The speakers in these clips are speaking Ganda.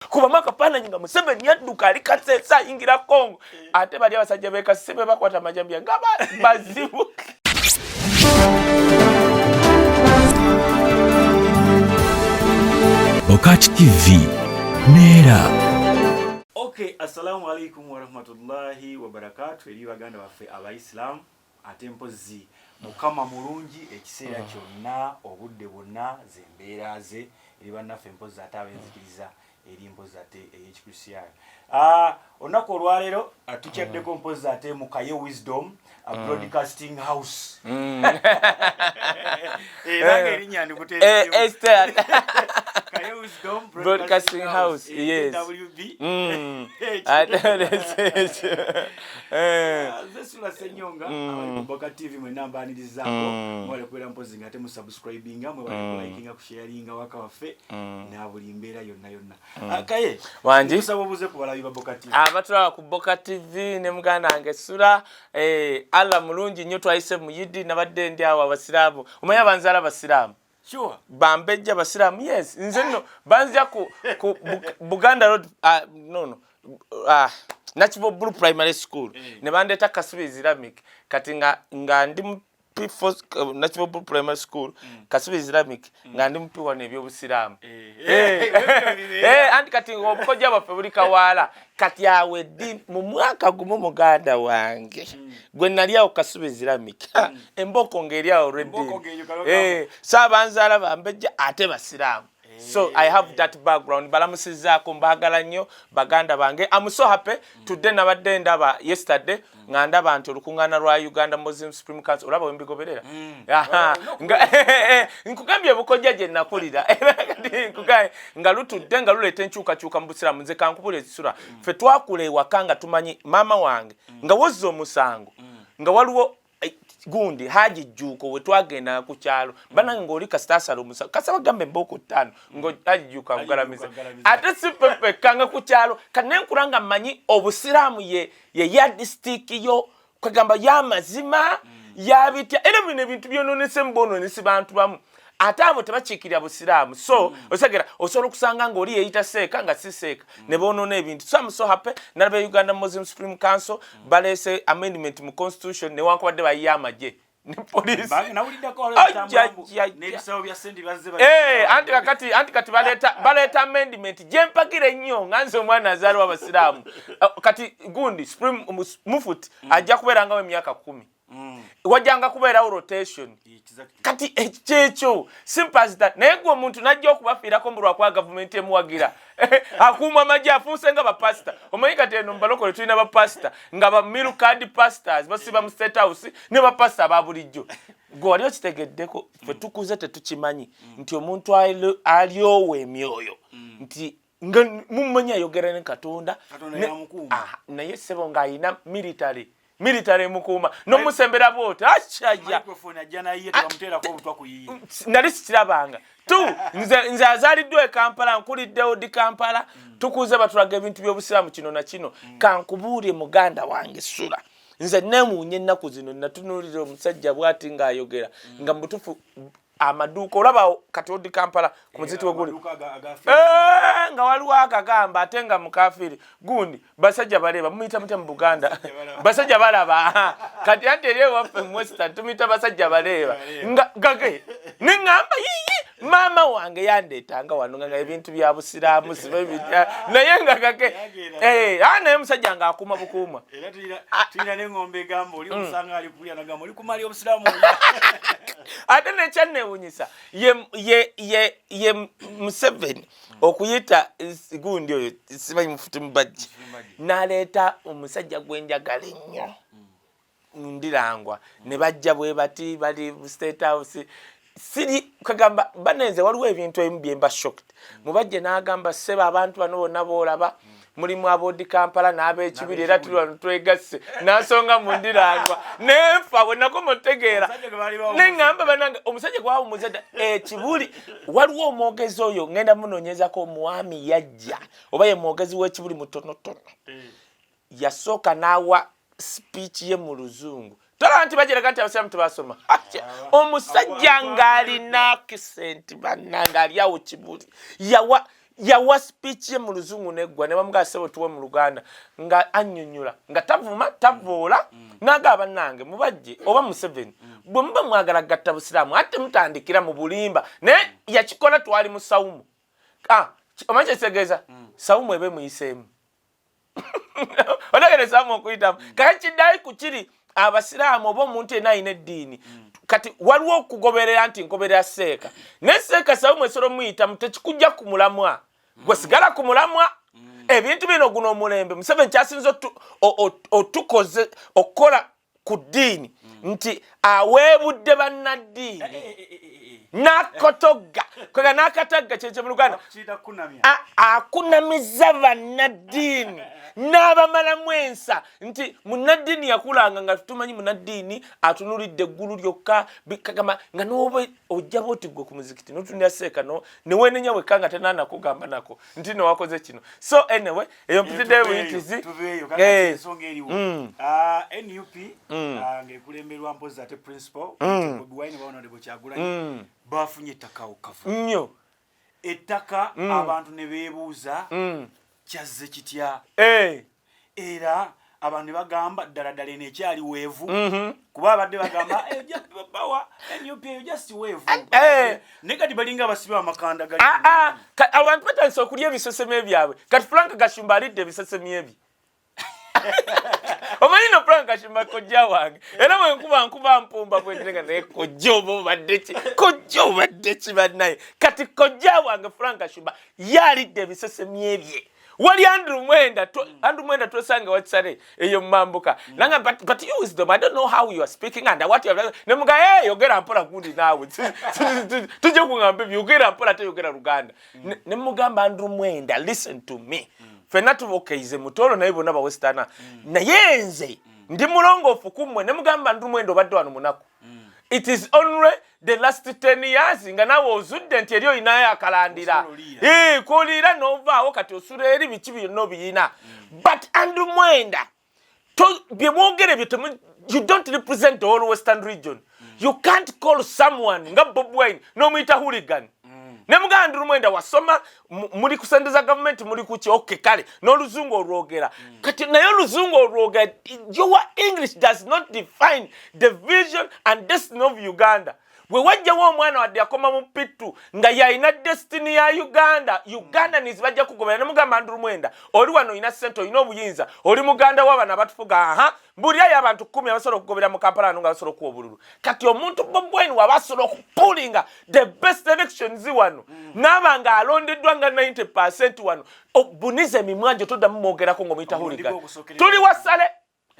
Kubamu akafaananyi nga Museveni yadduka ali Kasese ayingira Congo, ate bali abasajja b'e Kasese be bakwata amajambiya nga bazibu. Bokat TV neera. Okay, assalamu alaikum warahmatullahi wabarakatuh eri baganda baffe abaisiramu, ate mpozzi Mukama mulungi ekiseera kyonna, obudde bwonna, zembeera ze eri bannaffe mpozzi ate abenzikiriza eri mpozzi ate ey'Ekikristaayo. Olunaku olwaleero tukyaddeko mpozzi ate mu Kaye Wisdom Broadcasting House. Era nga erinnya ndikuteereddemu. Kaye Wisdom Broadcasting House, yes. KWB. Nze Sula Ssenyonga, abali ku Boka TV mwenna mbaanirizaako. Mwebale kubeera mpozzi nga ate musubscribinga, mwebale kulikinga, kusharinga waka waffe na buli mbeera yonna yonna. Kaye, Wangi. nkusaba obuuze ku balabi ba Boka TV. Abatulaba ku Boka TV ne muganda wange Sula, Allah mulungi nnyo, twayise mu Yidi, nabadde ndi awo abasiraamu. Omanyi abanzaala basiraamu? Sure. Bambejja basiraamu, yes. Nze nno banzija ku Buganda Road, no, Nakivubo Blue Primary School. Ne bandeeta Kasubi Islamic. Kati nga ndi mu P4, Nakivubo Blue Primary School, Kasubi Islamic, nga ndi mu P1 ebyobusiraamu. Anti kati ng'obukojja bwaffe buli Kawaala. Kati awo eddiini mu mwaka gumu muganda wange gwe nali awo Kasubi Islamic, emboko ng'eri awo olw'eddiini. Emboko ng'eyo kaloga. So abanzaala bambejja ate basiraamu. So I have that background. Balamusizzaako, mbaagala nnyo baganda bange. I'm so happy today. Nabadde ndaba yesterday nga ndaba nti olukuŋŋaana lwa Uganda Muslim Supreme Council, olaba we mbigoberera. Aha, nkugambye obukojja gye nakulira. Era kati nkugambye nga lutudde nga luleeta enkyukakyuka mu busiraamu. Nze kankubula ekisula, ffe twakula ewaka nga tumanyi maama wange nga wozza omusango nga waliwo gundi Haji Jjuuko we twagendanga ku kyalo, banange, ng'oli kasita asala omusango, kasaba gamba embooko 5 ngo Haji Jjuuko agugalamiza. Agugalamiza. Ate si ffeffekka ku kyalo kanenkula nga mmanyi obusiraamu ye yardstick yo kwegamba y'amazima yabitya. Era bino ebintu byononese mu bwononesi bantu bamu, ate abo tebakiikirira busiraamu. So osegera osobola okusanga ng'oli yeeyita seeka nga si seeka, ne boonona ebintu. So I'm so happy nalaba Uganda Muslim Supreme Council baleese amendment mu constitution, newankubadde bayiye amagye ne poliisi. Nawuliddeko Ajja, ajja, ajja. n'ebisawo bya sente bazze. Anti kakati, anti kati baleeta amendment gyempagira ennyo nga nze omwana azaalibwa abasiraamu. Kati gundi supreme mufuti ajja kubeerangawo emyaka 10, wajjanga kubeerawo rotation. Kati ekyekyo simple as that. Naye gwe omuntu najja okubafiirako mbu lwakuba gavumenti emuwagira, akuuma amagye, afuuse nga bapasita. Omanyi kati eno mubalokole tulina bapasita nga ba meal card pastors, basiba mu State House, ne bapasita aba bulijjo. Gwe wali okitegeddeko, ffe tukuze tetukimanyi nti omuntu alyowa emyoyo nti nga mumumanyi ayogera ne Katonda. Katonda yamukuuma. Ah, naye ssebo ng'ayina military emukuuma nomusembera bwoti akyajja. Microphone ajja naye tebamuteerako obutwa ku yiye. Nali sikirabanga tu. Nze azaaliddwa e Kampala, nkuliddewo di Kampala, tukuze batulaga ebintu by'obusiraamu kino na kino. Kankubuulye muganda wange Sula, nze neewuunya ennaku zino natunuulira omusajja bw'ati ng'ayogera nga mubutuufu amaduuka olaba kati odi Kampala ku muziti weguli Amaduuka aga nga waliwo akagamba ate nga mukafiri gundi basajja baleba, mumuyita mutya mu Buganda? Basajja balaba. Kati anti eri ewaffe mu Western tumuyita basajja baleeba nga gage. Neŋŋamba, yiyi, maama wange yandeetanga wano nga ebintu bya busiraamu siba bitya, naye nga gage. Naye omusajja ng'akuuma bukuuma. Era tulina n'eŋŋombe egamba oli omusanga ali kulya nagamba oli kumali obusiraamu. Ate nekyanneewunyisa ye Museveni okuyita gundi oyo simanyi mufuti mubajji, n'aleeta omusajja gwenjagala ennyo Ndirangwa, ne bajja bwe bati bali mu State House. Siri kagamba banenze, waliwo ebintu ebimu byemba shocked. Mubajje n'agamba, "Ssebo, abantu bano bonna boolaba mulimu aboodi Kampala n'ab'ekibiri, era tuli wano twegasse." N'asonga mu Ndirangwa nenfa bwe nakoma otegeera. Omusajja gwe baali bawummuza. Neŋŋamba, banange, omusajja gwe bawummuza dda ekibuli. Waliwo omwogezi oyo ŋŋenda munoonyezako, omwami yajja oba ye mwogezi w'ekibuli mutonotono. Yasooka n'awa speech ye mu Luzungu. Tolaba nti bageraga nti abasiraamu tebasoma. Omusajja ng'alina accent, bannange, ali awo Kibuli yawa. Yawa speech ye mu Luzungu neggwa, ne bamugaa, "Sebo, tuwe mu Luganda," nga annyonnyola nga tavuma, tavoola. Naga, "Bannange, mubajje oba Museveni, bwe muba mwagala gatta Busiraamu, ate mutandikira mu bulimba." Naye yakikola, twali mu sawumu. Ah, omanyi kyekitegeeza? Sawumu eba emuyiseemu, otegere sawumu okuyitamu. Kati kiddayo ku kiri abasiraamu oba omuntu yenna alina eddiini. Kati waliwo okugoberera nti ngoberera seeka, naye seeka sawumu esobola omuyitamu, tekikujja ku mulamwa. Gwe sigala ku mulamwa. Ebintu bino, guno omulembe Museveni kyasinza otukoze okukola ku ddiini nti aweebudde bannaddiini n'akotogga kwega n'akatagga kyekyo mu Luganda. Kiyita kunamya. Akunamiza bannaddiini n'abamalamu ensa nti munnaddiini yakulanga nga tumanyi munnaddiini atunulidde eggulu lyokka. Kagamba nga noba ojja bwoti gwe ku muzikiti notunira seeka no newenenya wekka nga tenanakugamba nako nti nowakoze kino. So anyway, eyo mpitiddeyo buyitizi. Tuveeyo. Kakati ensonga eriwo. Ah, NUP ng'ekulemberwa mpozi ate principal Bobi Wine, Honorable Kyagulanyi, bafunye ettaka awo Kavu. Nnyo. Ettaka, abantu ne beebuuza kyazze kitya, era abantu ne bagamba ddala ddala eno ekyali wave, kuba abadde bagamba, "Eh, bawa NUP eyo just wave." Naye kati balinga abasiba amakanda gali. Ah, ah, abantu batandise okulya ebiseseme byabwe. Kati Frank Gashumba alidde ebiseseme ebye. Omanyi no Frank Gashumba kojja wange, era bwe nkuba nkuba mpumba bwenenga, naye kojja oba obadde ki? Kojja obadde ki bannaye? Kati kojja wange Frank Gashumba ye alidde ebiseseme bye. Wali Andrew Mwenda, Andrew Mwenda twesanga wakisale eyo mumambuka. Nanga, but you Wisdom, I don't know how you are speaking and what you are." Nemuga, "Hey, yogera mpola gundi naawe. Tujje kuŋŋamba ebyo, yogera mpola, ate yogera Luganda." Ne mugamba, "Andrew Mwenda, listen to me. Ffenna tubokeize Mutoolo, naye bonna bawestana. Naye nze ndi mulongoofu ku mmwe." Ne mugamba, "Andrew Mwenda, obadde wano munaku. It is only the last 10 years nga naawe ozudde nti eri olinayo akalandira." Osobola oliira. Eh, kwoliira n'ovaawo, kati osula eri, biki byonna obiyina. But Andrew Mwenda, bye mwogera ebyo you don't represent the whole Western Region. You can't call someone nga Bob Wine n'omuyita hooligan. Ne muganda, "Andrew Mwenda, wasoma, muli kusendeza gavumenti, muli kuki, okay, kale n'oluzungu olwogera kati, naye oluzungu olwogera, your English does not define the vision and destiny of Uganda. Bwe wajjawo omwana wadde yakoma mu P2 nga yalina destiny ya Uganda, Ugandans bajja kugobera." Ne mugamba, "Andrew Mwenda, oli wano olina ssente, olina obuyinza, oli muganda w'abano abatufuga. Aha, mbulirayo abantu 10 abasobola okugobera mu Kampala wano nga basobola okuwa obululu." Kati omuntu Bobi Wine waba asobola okupulinga the best elections wano, naaba nga alondeddwa nga 90% wano, buniza emimwa gyo, toddamu mwogerako ng'omuyita Omulundi hooligan. gw'ogusookerera. Tuli wasale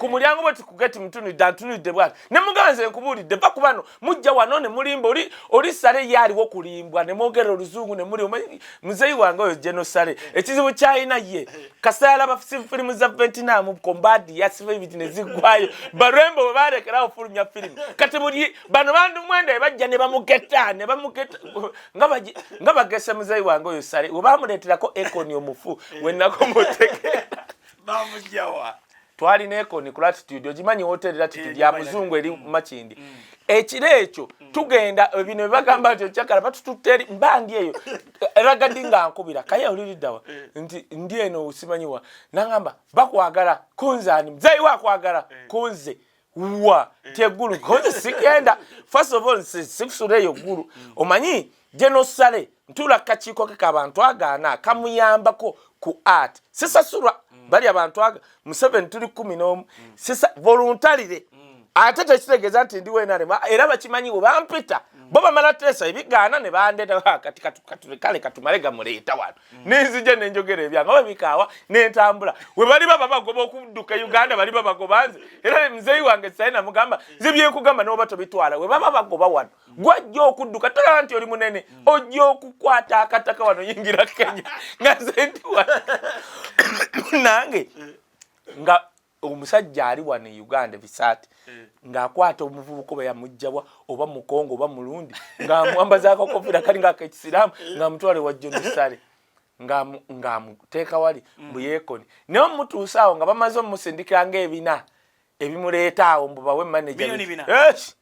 ku mulyango bwe tikugeti mutunulidde, antunulidde bwati. Ne mugamba, "Nze nkubuulidde, va ku bano mujja wano ne mulimba. Oli Sale ye aliwo kulimbwa ne mwogera oluzungu ne muli." Omanyi muzeeyi wange oyo Geno Sale, ekizibu kyalina ye kasita yalaba firimu za Vietnam, Cambodia, sifa ebiti ne ziggwayo, barembo bwe balekerawo fulumya firimu. Kati buli bano bandu mwenda bajja ne bamugeta ne bamugeta nga bagese muzeeyi wange oyo Sale we bamuleeterako Akon omufu wenakomutegeera. Bamugjawa? Twalina Akon ku Latitude, ogimanyi hotel Latitude Eh, ya ngimanyi. muzungu eri Makindi. Ekiro ekyo tugenda, bino bebagamba nti okyakala batututte eri mbandi eyo eragadi nga nkubira kaye oliriddawa nti ndi eno simanyiwa. Nagamba, "Bakwagala kunze." "Ani muzeeyi wakwagala kunze wa ti eggulu konze sigenda. First of all, sikusula eyo ggulu." Omanyi Genosale ntuula kakiiko ke kabantu agaana kamuyambako ku art, sisasulwa. Bali abantu aga Museveni tuli 11 sisa voluntarily, ate tekitegeeza nti ndi wenarem, era bakimanyi. We bampita bo bamala teesa ebigaana ne bandeeta. "Ah, kati kale katumale gamuleeta wano." Nenzija nenjogera ebyange oba bikaawa nentambula. We bali baba bagoba okudduka e Uganda, bali babagoba nze. Era muzeeyi wange saye namugamba, "Nze byenkugamba noba tobitwala, we baba bagoba wano gwajja okudduka, tolaba nti oli munene, ojja okukwata akataka wano yingira Kenya." Nga nze ndi wano nange nga omusajja ali wano e Uganda bisaati ng'akwata omuvubuka oba yamugjawa oba Mukongo oba Mulundi, ng'amwambaza akakofira kali ng'akekisiraamu, ng'amutwala ewa Jonosale, ng'amuteeka wali mbuyekoni. Naye omutuusa awo nga bamaze omumusindikira ng'ebina ebimuleeta awo mbu bawe manager. Milioni 4. Yes.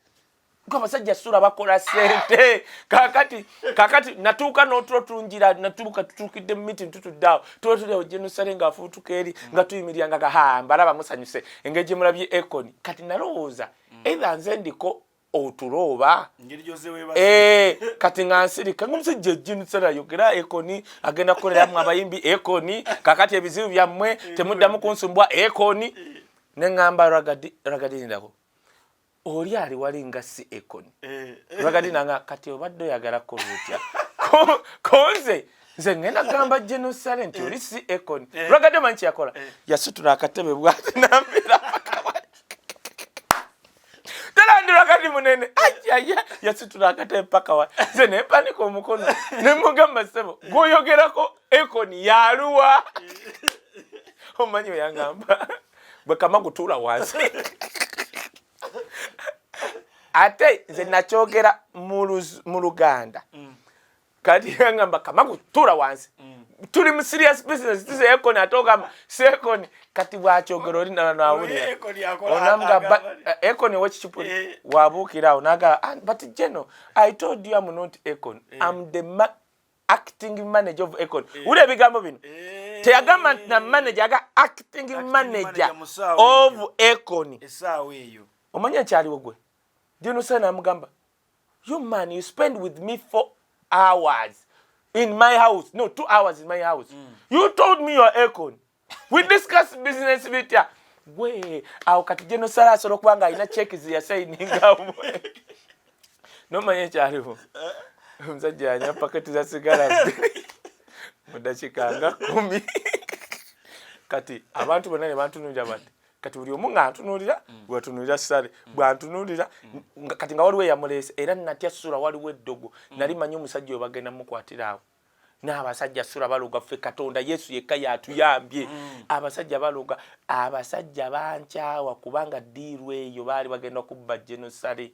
Abasajja sula bakola sente. Kakati natuuka n'otulo tunjira, natuuka tutuukidde mu meeting, tutudde awo, tuba tuli awo, General Saleh ng'afuutuka eri nga tuyimirira nga ha mbalaba musanyuse engeri gye mulabye Akon. Kati nalowooza either nze ndiko otulo oba Engeri gy'ozze weebase. Kati nga nsirika ngaomusajja General Saleh ayogera Akon agenda kukoleramu abayimbi Akon. Kakati ebizibu byammwe temuddamu kunsumbwa Akon. Neŋŋamba Ragga Dee, ndako oli ali wali nga si Akon. Ragga Dee nanga kati obadde oyagala kola otya? Konze nze ngenda gamba General Saleh nti oli si Akon. Ragga Dee omanyi kyeyakola? Yasitula akatebe bwati nambeera paka wali. Tera ndi Ragga Dee munene ayaya, yasitula akatebe paka wali, nze nempanika omukono nemugamba, "Ssebo, gwoyogerako Akon yaluwa?" Omanyi weyangamba, "Bwe kama gutuula wansi." Ate nze nakyogera mu Luganda. Kati yangamba, "Kama gutuula wansi, tuli mu serious business, tise Akon." Ate ogamba si Akon. Kati bwakyogera oli nawulira. Akon akola- Onamugamba agamba- Akon owekikipuli wabuukira awo naga, "Ah, but General, I told you I'm not Akon. I'm the acting manager of Akon." Wulira ebigambo bino. Teyagamba nti na manager, aga acting manager manager mu ssaawa of Akon. Essaawa eyo. Omanyi ekyaliwo? Gwe General Saleh namugamba, "You man, you spend with me 4 hours in my house, no, 2 hours in my house. You told me you're Akon. We discuss business bitya?" Gwe awo kati General Saleh asobola okuba nga alina cheque zeyasayiningamu. Nomanya ekyaliwo, omusajja yanywa paketi za sigala 2 mu dakiika nga 10. Kati abantu bonna ne bantunuulira bati, kati buli omu nga ntunuulira, bwatunuulira Saleh, bwantunuulira kati nga waliwo eyamuleese. Era natya sula, waliwo eddogo nali manyi omusajja oyo bagenda mukwatira awo. N'abasajja sula baloga. Ffe Katonda Yesu yekka yatuyambye. Abasajja baloga, abasajja bankyawa kubanga deal eyo baali bagenda kubba General Saleh.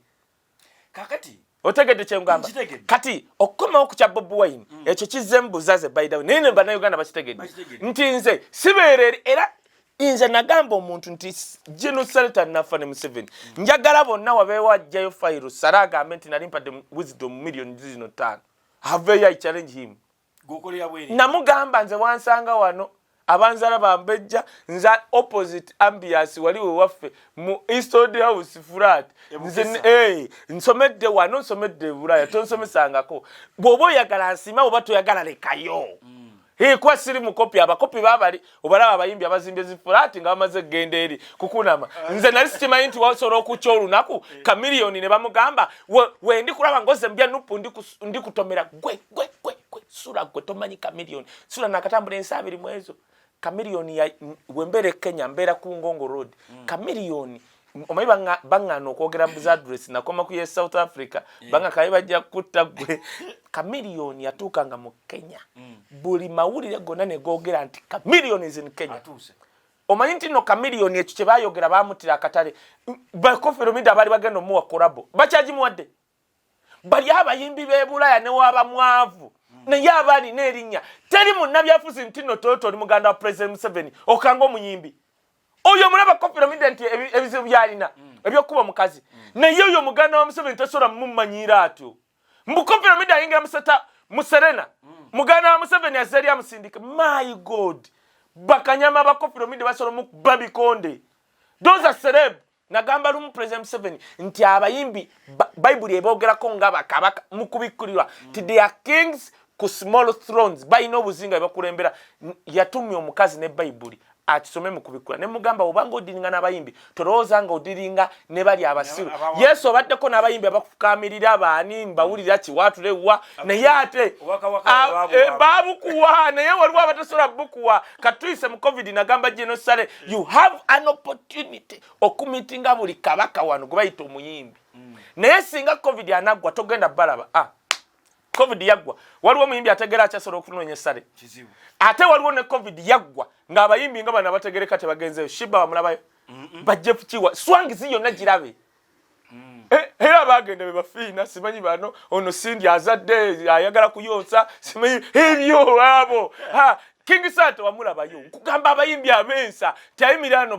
Kakati Otegedde kyengamba? Nkitegedde. Kati okukomawo ku kya Bobi Wine, ekyo kizzemu buzaze by the way, naye ne Bannayuganda bakitegedde Bakitegedde. nti nze sibeera eri. Era nze nagamba omuntu nti General Saleh tannafa ne Museveni, njagala bonna wabeewo ajjayo fayiro Saleh agambe nti nali mpadde Wisdom miliyoni zino 5, aveeyo. I challenge him. Gwokolera bweri. Namugamba nze wansanga wano abanzala bambejja, nze opposite ambias wali wewaffe mu Eastwood House flat. Nze Bukesa. Nsomedde wano, nsomedde e Bulaya, tonsomesangako. Bw'oba oyagala nsiima, oba toyagala lekayo. Kuba siri mukopi. Abakopi babali obalaba abayimbi abazimbye zi flat nga bamaze egenda eri kukunama. Nze nali sikimanyi nti wasobola okukya olunaku Chameleone ne bamugamba, "Wendi kulaba ngoze mbya NUP, ndi kutomera gwe gwe gwe gwe sula gwe tomanyi Chameleone." Sula nakatambula ensi 20 mu ezo. Chameleone wembeera e Kenya, mbeera ku Ngongo Road. Chameleone omanyi baŋŋaana okwogera mu address, nakoma ku ye South Africa, banga kaye bajja kutta gwe. Chameleone yatuukanga mu Kenya, buli mawulire gonna ne googera nti Chameleone is in Kenya. Atuuse. Omanyi nti no Chameleone ekyo kye baayogera baamutira akatale. Ba Koffi Olomide abaali bagenda omuwa collabo bakyagimuwadde. Bali abayimbi b'e Bulaaya ne waba mwavu naye aba alina erinnya. Teri munnabyafuzi nti nno Toyota oli muganda wa President Museveni okanga omuyimbi oyo omulaba Koffi Olomide nti ebizibu byalina ebyokuba omukazi, naye oyo muganda wa Museveni tasobola mumumanyiira atyo. Mbu Koffi Olomide ayingira museta mu Serena, muganda wa Museveni azze eri amusindika. My God, bakanyama ba Koffi Olomide basobola omukuba bikonde. Those are celeb. Nagamba lumu President Museveni nti abayimbi Bayibuli eboogerako nga bakabaka mu kubikkulirwa nti they are kings ku small thrones, balina obuzinga bwe bakulembera. Yatumya omukazi ne Bayibuli akisome mu kubikkula ne mugamba, obanga odiringa n'abayimbi, tolowooza nga odiringa ne bali abasiru. Yesu obaddeko n'abayimbi abakufukamirira baani mbawulira kiwaatulewa, naye ate Obwakabaka babuwa. Babukuwa, naye waliwo abatasobola bukuwa. Katuyise mu COVID, nagamba General Saleh, you have an opportunity okumitinga buli kabaka wano gwe bayita omuyimbi, naye singa COVID anaggwa togenda balaba. Ah, COVID yaggwa, waliwo omuyimbi ategera akyasobola okunoonya Saleh? Kizibu. Ate waliwo ne COVID yaggwa ng'abayimbi nga bano abategereka tebagenzeyo. Sheebah bamulabayo, bajje kiwa swangizi yonna girabe. Era bagenda be bafiina, simanyi bano ono Cindy azadde ayagala kuyonsa, simanyi ebyo abo. Ha, King Saha tewamulabayo. Nkugamba abayimbi ab'ensa teyayimirira no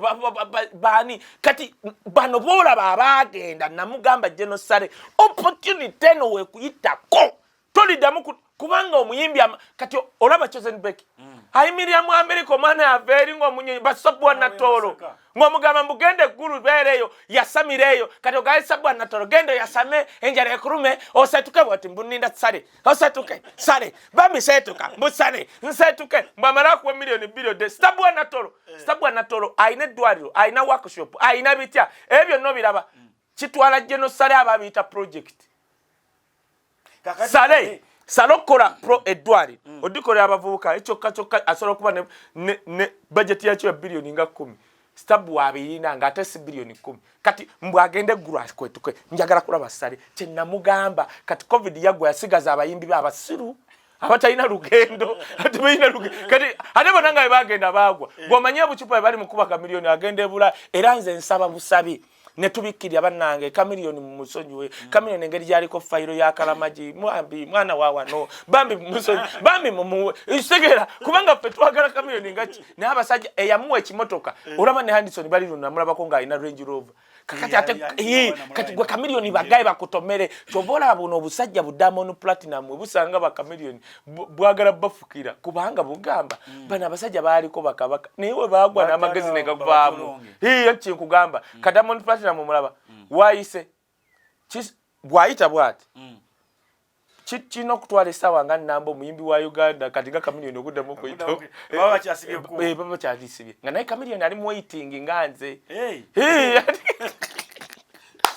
baani. Kati bano boolaba abaagenda, namugamba General Saleh, opportunity eno weekuyitako, toliddamu kubanga omuyimbi kati olaba Chosen Becky ayimirira mu America, omwana yava eri ng'omunyonyi basabwa Natoolo, ng'omugamba mbugende eggulu beereeyo yasamira eyo. Kati ogaye sabwa Natoolo, genda oyasame, enjala ekulume, osetuke bwati mbuninda sale, osetuke sale bambi setuka mbusale nsetuke, mbwamala akuwa 2 miliyoni odde. Stabwa Natoolo, Stabwa Natoolo ayina eddwaliro, ayina workshop, ayina bitya, ebyo byonna obiraba. Kitwala General Saleh, aba abiyita project. Saleh, Saleh okukola pro eddwaliro, odikolera abavubuka ekyokka kyokka asobola okuba ne budget yakyo ya biliyoni nga 10, Stabua abirina ng'ate si biliyoni 10. Kati mbw agende eggulu akwetuke, njagala kulaba Saleh. Kyenamugamba, kati COVID yaggwa, yasigaza abayimbi be abasiru abatalina lugendo, tebalina lugendo. Kati ate bonna nga bwe bagenda baagwa, gw'omanyi obucupa bwe bali mu kuba Chameleone agenda ebula. Era nze nsaba busabi ne tubikkirya bannange Chameleone mumusonyiwe. Chameleone engeri gyaliko fayiro ya Kalamagi, mwambi mwana wa wano, bambi musonyi, bambi mumuwe kitegeera, kubanga ffe twagala Chameleone ngaki. Naye abasajja eyamuwa ekimotoka, olaba ne Handison bali luno namulabako ng'alina Range Rover. Kakati ate kati gwe Chameleone bagaye bakutomere, kyova olaba buno obusajja bu Diamond Platnumz busanga ba Chameleone bwagala bafukira, kubanga bugamba bano abasajja baaliko bakabaka, naye we baagwa n'amagezi ne gavaamu. Hiyo kinkugamba ka Diamond Platnumz omulaba waayise bw'ayita bw'ati, kirina okutwala essaawa nga nnamba omuyimbi wa Uganda kati nga Chameleone okuddamu okuyita. Baba bakyasibye ekkubo. Eh, baba bakyalisibye nga naye Chameleone ali mu waiting nga nze. Hey. Hey,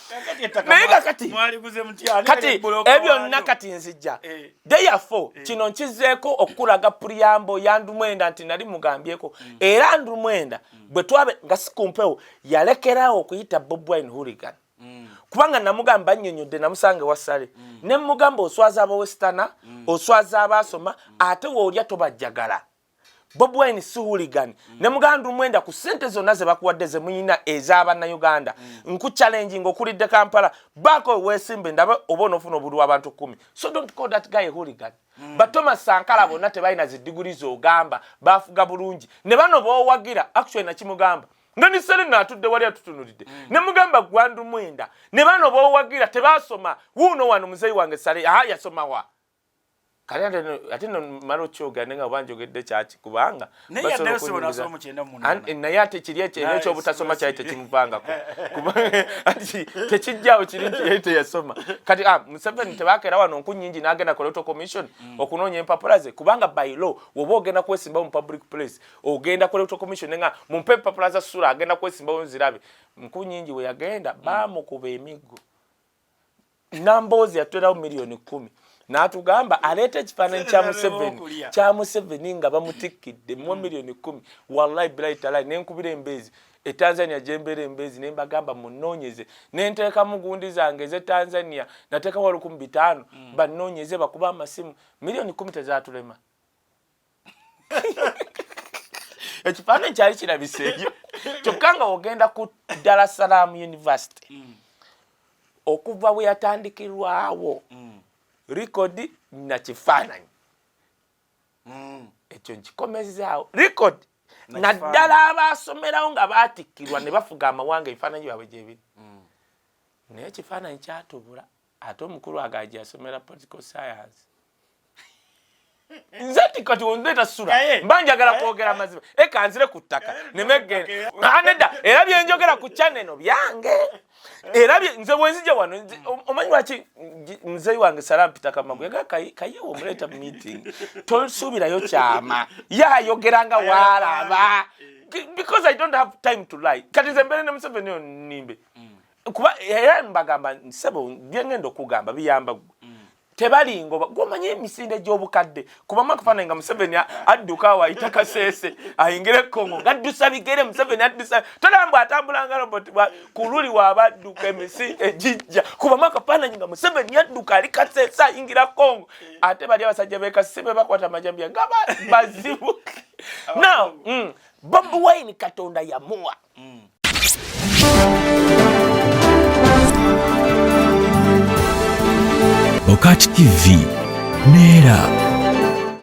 Kakati ettaka Naye kakati mwaliguze mutya? Ani kati yali bbulooka ebyo byonna waalyo? kati nzijja. Eh. Therefore kino nkizeeko okukulaga preamble ya Ndumwenda nti nali mugambyeko, era Ndumwenda bwe twabe nga si kumpewo yalekerawo okuyita Bobi Wine hooligan, kubanga namugamba nnyonnyodde, namusanga ewa Saleh ne mugamba oswaza abawestana, oswaza abaasoma, ate woolya tobajjagala. Bobi Wine si hooligan. Ne mugamba Ndumwenda, ku ssente zonna ze bakuwadde ze muyina ez'abannayuganda, nkuchallenging okulidde Kampala baako weesimbe ndabe oba onoofuna obululu abantu 10. So don't call that guy a hooligan. Ba Thomas Sankara bonna tebalina zidiguli z'ogamba bafuga bulungi ne bano b'owagira. Actually nakimugamba nga ni Serena atudde wali atutunulidde, ne mugamba gwandu mwenda ne bano b'owagira tebasoma. Wuuno wano muzeeyi wange Saleh, aha yasoma wa? Kale ate no mala okyogera naye nga oba njogedde kyaki, kubanga Naye basobola yaddayo sebo okunyumiza. n'asoma mu 98. Naye ate kiri ekyo era ekyobutasoma kyali tekimuvangako. Anti tekijjaawo kiri nti yali teyasoma. Kati Museveni tebakeera wano nku nnyingi n'agenda ku Electoral Commission okunoonya empapula ze, kubanga by law woba ogenda kwesimbawo mu public place ogenda ku Electoral Commission nga mumpe empapula za Sula agenda kwesimbawo nzirabe. Nku nnyingi we yagenda baamukuba emiggo. Namboozi yatwerawo miliyoni 10 n'atugamba aleeta ekifaananyi kya Sente Museveni okulya. kya Museveni nga bamutikkidde muwe miliyoni 10. Wallahi bilahi talahi, nenkubira embeezi e Tanzania gyembeera embeezi ne mbagamba munoonyeze, nenteekamu gundi zange ez'e Tanzania, nateekamu 1500 banoonyeze bakuba amasimu. Miliyoni 10 tezatulema, ekifaananyi kyali kirabiseeyo. Kyokka nga ogenda ku Dar es Salaam University, okuva bwe yatandikirwawo record na kifaananyi ekyo nkikomezaawo record. Na Naddala abaasomerawo nga baatikkirwa ne bafuga amawanga, ebifaananyi byabwe gyebiri, naye ekifaananyi kyatubula. Ate omukulu agaji yasomera political science. Nze nti kati ondeeta sula Naye- mba njagala kwogera amazima, eka nzire ku ttaka nemegenda. Nedda, era byenjogera ku channel eno byange, era nze bwenzija wano omanyi lwaki muzeeyi wange Salam Peter Kamagu yagaa kayewa omuleeta mu meeting tosuubirayo kyama, ye ayogera nga waalaba, because I don't have time to lie. Kati nze mbeere ne Museveni oyo nnimbe, kuba era mbagamba nsebo byengenda okugamba biyamba ggwe tebalingoba gwomanyi emisinde gy'obukadde kubamu akafaananyi nga Museveni adduka awo ayita Kaseese ayingire Kongo gaddusa bigere. Museveni addusa tolaba mbw atambula nga robot ku luli waaba adduka emisinde gijja kubamu akafaananyi nga Museveni adduka ali Kaseese ayingira Kongo. Ate bali abasajja b'e Kasese be bakwata amajambiya nga bazibu. Now Bobi Wine Katonda yamuwa Bokat TV neera.